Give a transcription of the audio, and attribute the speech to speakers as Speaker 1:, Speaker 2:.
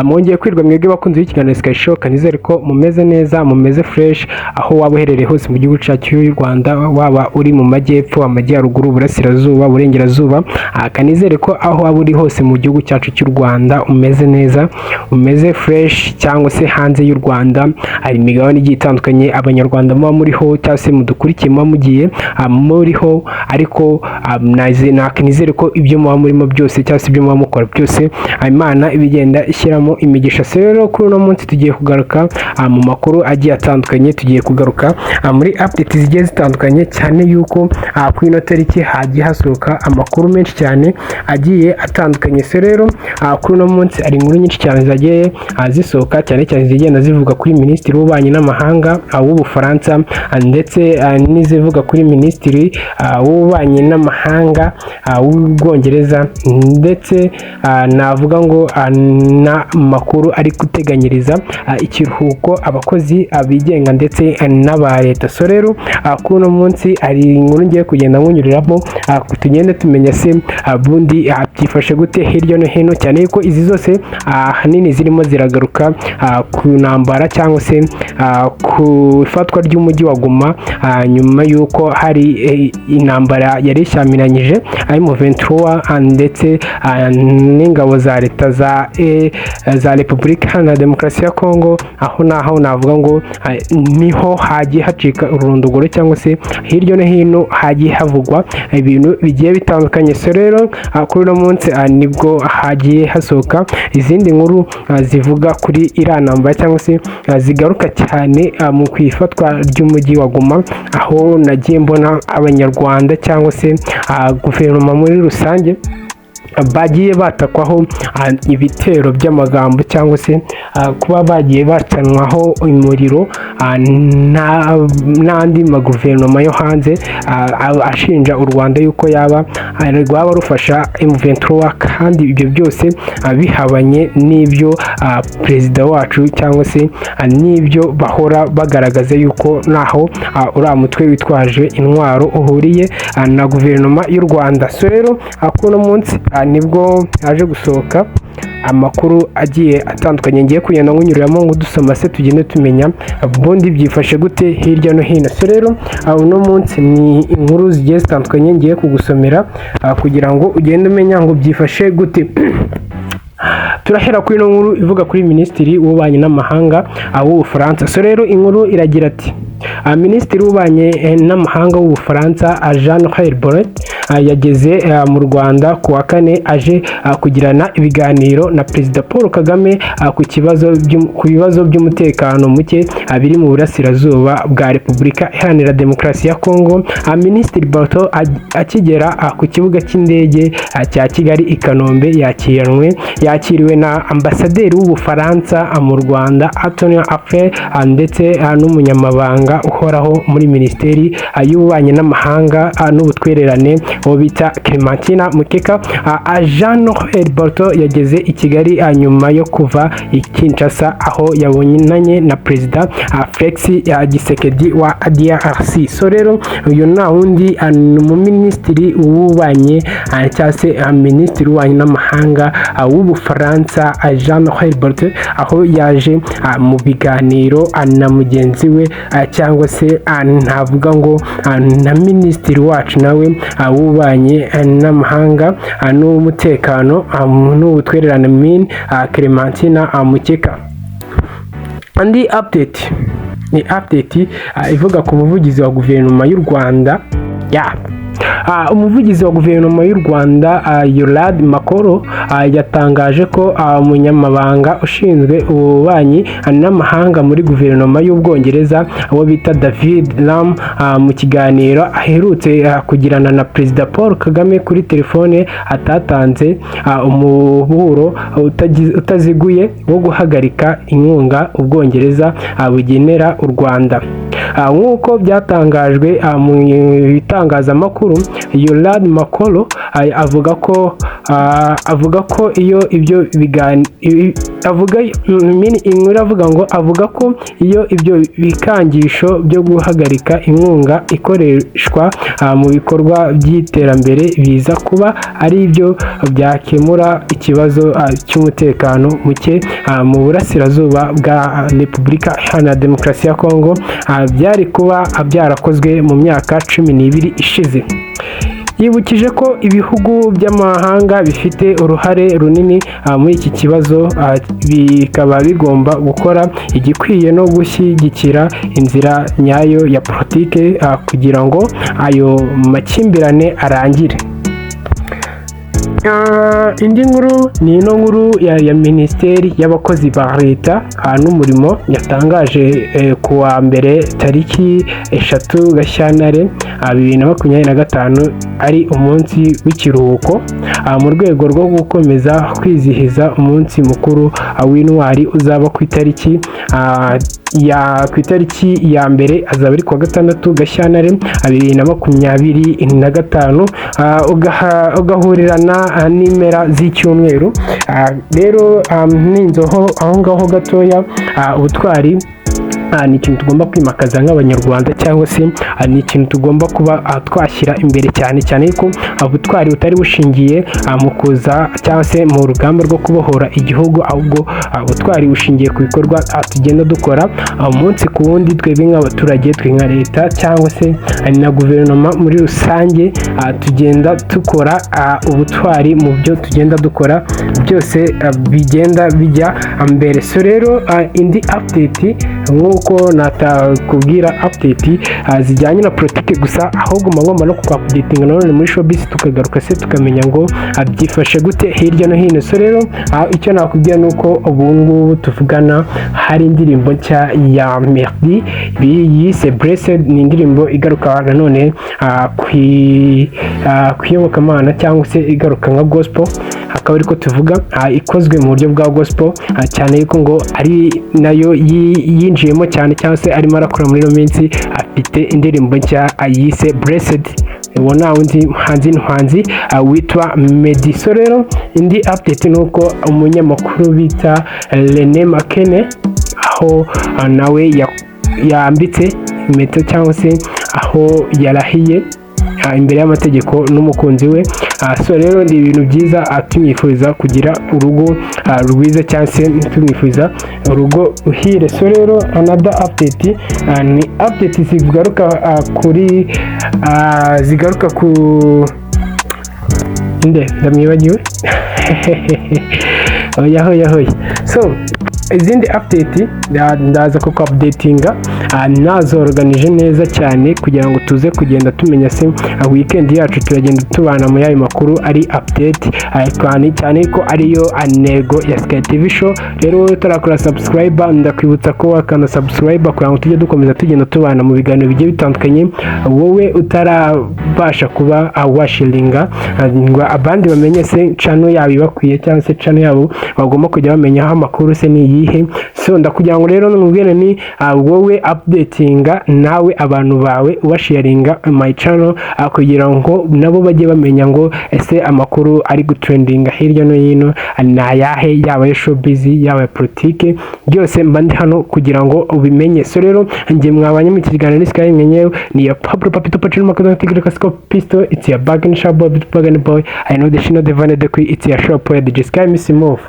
Speaker 1: Mwongeye kwirwa mwebwe bakunzi b'ikiganiro Sky Show. Kanizere ko mumeze neza, mumeze fresh aho waba uherereye hose mu gihugu cyacu cy'u Rwanda, waba uri mu majyepfo, amajyaruguru, uburasirazuba, uburengerazuba. Kanizere ko aho waba uri hose mu gihugu cyacu cy'u Rwanda umeze neza, umeze fresh, cyangwa se hanze y'u Rwanda hari imigabane igiye itandukanye Abanyarwanda muba muriho cyangwa se mudukurikiye muba mugiye muriho, ariko nizere ko ibyo muba murimo byose cyangwa se ibyo muba mukora byose Imana ibigenda ishyiramo imigisha. So rero kuri uno munsi tugiye kugaruka mu makuru agiye atandukanye, tugiye kugaruka muri update zigiye zitandukanye, cyane yuko kuri ino tariki hagiye hasohoka amakuru menshi cyane agiye atandukanye. So rero kuri uno munsi hari inkuru nyinshi cyane zagiye zisohoka, cyane cyane zigenda zivuga kuri Minisitiri w'Ububanyi n'Amahanga w'Ubufaransa, ndetse n'izivuga kuri Minisitiri w'Ububanyi n'Amahanga w'Ubwongereza, ndetse navuga ngo n'amakuru ari guteganyiriza ikiruhuko abakozi bigenga ndetse n'aba leta. So rero kuri uno munsi hari inkuru ngiye kugenda nkunyuriramo, tugende tumenya se bundi byifashe gute hirya no hino, cyane yuko izi zose ahanini zirimo ziragaruka ku ntambara cyangwa se ku ifatwa ry'umujyi wa Goma, nyuma y'uko hari intambara yari ishyamiranyije M23 ndetse n'ingabo za leta za Repubulika Iharanira Demokarasi ya Kongo, aho naho navuga ngo niho hagiye hacika ururondogoro cyangwa se hirya no hino hagiye havugwa ibintu bigiye bitandukanye. So rero kuri uno munsi nibwo hagiye hasohoka izindi nkuru zivuga kuri iriya ntambara cyangwa se zigaruka cyane mu ifatwa ry'umujyi wa Goma, aho nagiye mbona Abanyarwanda cyangwa se guverinoma muri rusange bagiye batakwaho ibitero by'amagambo cyangwa se kuba bagiye bacanwaho umuriro n'andi maguverinoma yo hanze ashinja u Rwanda yuko yaba rwaba rufasha M23, kandi ibyo byose bihabanye n'ibyo perezida wacu cyangwa se n'ibyo bahora bagaragaza yuko naho uriya mutwe witwaje intwaro uhuriye na guverinoma y'u Rwanda. So rero kuri uno munsi nibwo haje gusohoka amakuru agiye atandukanye ngiye kugenda nkunyuriramo ngo dusoma se tugende tumenya ubundi byifashe gute hirya no hino. So rero uno munsi ni inkuru zigiye zitandukanye ngiye kugusomera kugira ngo ugende umenya ngo byifashe gute. Turahera kuri ino nkuru ivuga kuri Minisitiri w'Ububanyi n'Amahanga w'Ubufaransa. So rero inkuru iragira ati: Minisitiri w'Ububanyi n'Amahanga w'Ubufaransa Jean Noël Barrot yageze mu Rwanda ku wa kane aje kugirana ibiganiro na Perezida Paul Kagame ku bibazo by'umutekano muke biri mu burasirazuba bwa Repubulika Iharanira Demokarasi ya Kongo. Minisitiri Barrot akigera ku kibuga cy'indege cya Kigali i Kanombe yakiriwe na Ambasaderi w'Ubufaransa mu Rwanda Anthony Affre ndetse n'umunyamabanga uhoraho muri Minisiteri y'Ububanyi n'Amahanga n'Ubutwererane uwo bita Clementine Mukeka. Jean Noël Barrot yageze i Kigali nyuma yo kuva i Kinshasa aho yabonanye na Perezida Felix Tshisekedi wa DRC. So rero uyu nta wundi ni umuminisitiri w'ububanyi cyangwa se Minisitiri w'Ububanyi n'Amahanga w'Ubufaransa Jean Noël Barrot, aho yaje mu biganiro na mugenzi we cyangwa se ntavuga ngo na minisitiri wacu nawe w'ububanyi n'amahanga n'umutekano n'ubutwererane, Min Clementine Mukeka. Andi update ni update ivuga ku muvugizi wa guverinoma y'u Rwanda ya umuvugizi wa guverinoma y'u Rwanda Yolande Makolo yatangaje ko umunyamabanga ushinzwe ububanyi n'amahanga muri guverinoma y'Ubwongereza uwo bita David Lammy mu kiganiro aherutse kugirana na Perezida Paul Kagame kuri telefone atatanze umuburo utaziguye wo guhagarika inkunga Ubwongereza bugenera u Rwanda. Nk'uko byatangajwe mu bitangazamakuru, Yolande Makolo avuga ko iyo ibyo Avuga inkuru avuga ngo avuga ko iyo ibyo bikangisho byo guhagarika inkunga ikoreshwa mu bikorwa by'iterambere biza kuba ari byo byakemura ikibazo cy'umutekano muke mu burasirazuba bwa Repubulika Iharanira Demokarasi ya Kongo, byari kuba byarakozwe mu myaka 12 ishize. Yibukije ko ibihugu by'amahanga bifite uruhare runini muri iki kibazo, bikaba bigomba gukora igikwiye no gushyigikira inzira nyayo ya politike kugira ngo ayo makimbirane arangire. Indi nkuru ni ino nkuru ya Minisiteri y'Abakozi ba Leta n'Umurimo yatangaje ku wa mbere tariki 3 Gashyantare 2025, ari umunsi w'ikiruhuko, mu rwego rwo gukomeza kwizihiza umunsi mukuru w'Intwari uzaba ku itariki ya mbere, azaba ari kuwa gatandatu Gashyantare 2025, ugahurirana n'impera z'icyumweru. Rero ninzoho aho ngaho gatoya, ubutwari ni ikintu tugomba kwimakaza nk'Abanyarwanda, cyangwa se ni ikintu tugomba kuba twashyira imbere cyane cyane ko ubutwari butari bushingiye mu kuza cyangwa se mu rugamba rwo kubohora igihugu, ahubwo ubutwari bushingiye ku bikorwa tugenda dukora umunsi ku wundi, twebwe nk'abaturage, twe nka leta cyangwa se na guverinoma muri rusange. Tugenda dukora ubutwari mu byo tugenda dukora byose, bigenda bijya mbere. So rero indi update, nk'uko natakubwira update zijyanye na politiki gusa, ahubwo mba ngomba no kuku-updatinga nanone muri showbiz, tukagaruka se tukamenya ngo byifashe gute hirya no hino. So rero icyo nakubwira ni uko ubu ngubu tuvugana hari indirimbo nshya ya Meddy yise Blessed. Ni indirimbo igaruka nanone ku iyobokamana cyangwa se igaruka nka gospel, akaba ariko tuvuga, ikozwe mu buryo bwa gospel, cyane yuko ngo ari nayo yinjiyemo cyane cyangwa se arimo arakora muri ino minsi. Afite indirimbo nshya yise Blessed. Uwo nta wundi muhanzi witwa Meddy. So rero indi update ni uko umunyamakuru bita Rene Makene, aho nawe yambitse impeta cyangwa se aho yarahiye imbere y'amategeko n'umukunzi we. So rero ni ibintu byiza, tumwifuriza kugira urugo rwiza cyangwa se tumwifuriza urugo ruhire. So rero another update ni update zigaruka kuri zigaruka ku nde? Ndamwibagiwe. Oya, hoya hoya. So izindi update ndaza kuku updatinga nazoroganije neza cyane kugira ngo tuze kugenda tumenya se weekend yacu turagenda tubana muri ayo makuru ari update, cyane cyane ko ariyo ntego ya Sky TV Show. Rero wowe utarakora subscribe, ndakwibutsa ko wakanda subscribe kugira ngo tujye dukomeza tugenda tubana mu biganiro bigiye bitandukanye. Wowe utarabasha kuba washaringa ngo abandi bamenye se channel yabo ibakwiye cyangwa se channel yabo bagomba kujya bamenyaho amakuru se ni iyihe? So ndakugira ngo rero numubwire ni wowe updatinga nawe abantu bawe, ubasharinga my channel kugira ngo nabo bajye bamenya ngo ese amakuru ari gutrendinga hirya no hino ni ayahe, yaba ayo showbiz, yaba politike, byose mba ndi hano kugira ngo ubimenye. So rero njye mwabanye mu kiganiro ni Sky mwenyewe, ni ya Pablo Papito Pachino Makadona Tigre Casco Pistol. It's your bargain shop boy, bargain boy. I know the shino the vane the queen. It's your shop boy, DJ Sky Miss Move.